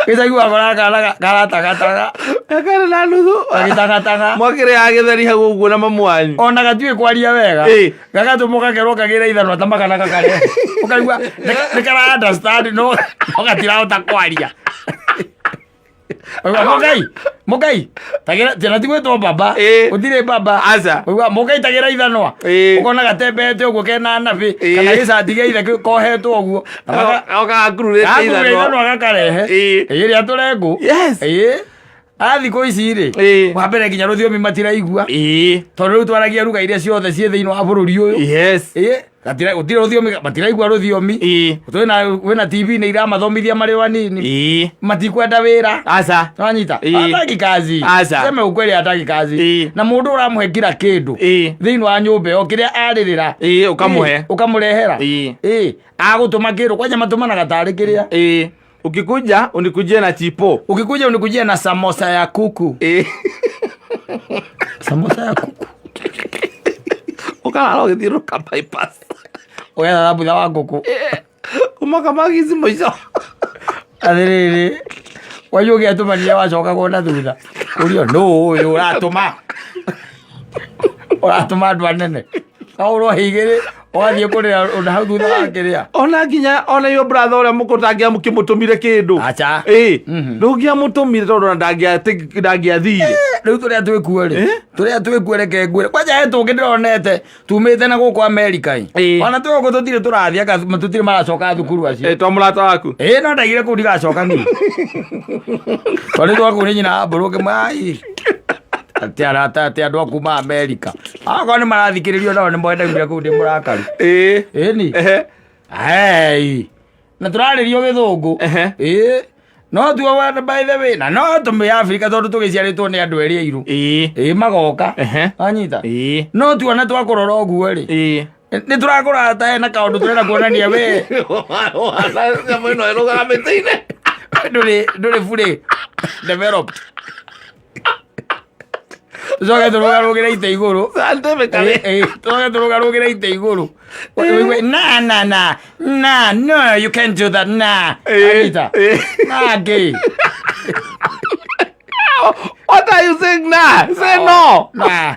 Gĩcagi wakora kana karatagataga. Gakana na nuthu. Gagĩtagataga. Mwakĩrĩ ya gĩtheri hau ũguo na mamu wanyu. Ona gatiũĩ kwaria wega. Ĩ. Gagatũmwo gakerwo kagĩre ithanwa ta magana gakarehe. Ũkaigua nĩ kara understand no no gatirahota kwaria. Ũkaigua, Mũkai, mũkai, tagĩra tena ti gwĩtwo baba. Ĩ. Gũtirĩ baba. Aca. Ũkaigua mũkai tagĩra ithanwa. Ĩ. Ũkona gatembeete ũguo kena nabĩ Ĩ. kana gĩcati gĩa ithe kohetwo ũguo. Na Gakururĩte Gakurura ithanwa. ithanwa gakarehe. Ĩ. Ĩ rĩa tũrengũ. Yes. Ĩ. A thikũ ici rĩ. Ĩ. Wa mbere nginya rũthiomi matiraigua. Ĩ. Tondũ rĩu twaragia ruga iria ciothe ciĩ thĩinĩ wa bũrũri ũyũ. Yes. Ĩ. Gatira gũtirĩ rũthiomi matiraigua rũthiomi. Ĩ. Twĩna kwĩna TV nĩ iramathomithia marĩ o anini. Ĩ. Matikwenda wĩra. Aca. Wanyita? Ĩ. Hataki kazi. Aca. Seme ukweli hataki kazi. Ĩ. Na mũndũ ũramũhe kila kĩndũ. Ĩ. Thĩinĩ wa nyũmba ĩyo kĩrĩa arĩrĩra. Ĩ, ũkamũhe. Ĩ, Ũkamũrehera. Ĩ. Ĩ. Agũtũma kĩndũ kwanja matũmanaga tarĩ kĩrĩa. Ĩ. Ukikuja unikujie na chipo. Ukikuja unikujia na samosa ya kuku. Ĩ. Samosa ya kuku. Ũkarara ũgĩthiũrũrũka bypass. Ũgetha thambutha wa ngũkũ. Ũmaka magici mũico. Atĩrĩrĩ. Wanyu ũgĩatũmania wacokagwo na thutha. Ũrio nũ ũyũ ũratũma? Ũratũma andũ anene. Kaũrwo igĩrĩ ũgathiĩ kũrĩra ũndũ hau thutha wa kĩrĩa. Ona nginya ona yo brother ũrĩa mũkũ ndangĩamũkĩmũtũmire kĩndũ. Aca. Ĩ. Ndũngĩamũtũmire tondũ ona ndangĩathire. Rĩu tũrĩa twĩkuo rĩ Eh? tũrĩa twĩkuo reke ngwĩre kwanja he tũngĩ ndĩronete tumĩte na gũkũ Amerika ĩ Ĩ. ona twĩ gũkũ tũtirĩ tũrathiĩ anga tũtirĩ maracoka thukuru acio Ĩ, to mũrata waku. ĩ no ndaigire kũu ndigacoka niĩ tondũ twaku nĩ nyina wa mbũrũ ngĩmwĩra ai atĩ arata atĩ andũ a kuma Amerika akorwo nĩ marathikĩrĩrio nao nĩ mwendaigire kũu ndĩ mũrakaru Ĩ. ĩni Ehe. Hey. Na tũrarĩrio gĩthũngũ. Ehe. Ĩĩ. No tuo wa by the way na no tũmĩ Afrika tondũ tũgĩciarĩtwo nĩ andũ erĩ airũ. Ĩĩ. Ĩĩ magoka. Ehe. Wanyita. Ĩĩ. No tuona twakũrora ũguo rĩ. Ĩĩ. Nĩ tũrakũrora ta hena kaũndũ tũrenda kuonania we. Nyamũ ĩno ĩrũgaga mĩtĩ-inĩ. Ndũrĩ ndũrĩ fully developed. Tũcoke tũrũgarũgĩre itĩ igũrũ. Scientifically. Tũcoke tũrũgarũgĩre itĩ igũrũ. Ũigue, Na na na na no you can't do that na. Anita. Na ngĩ. What are you saying now? Say no. Na.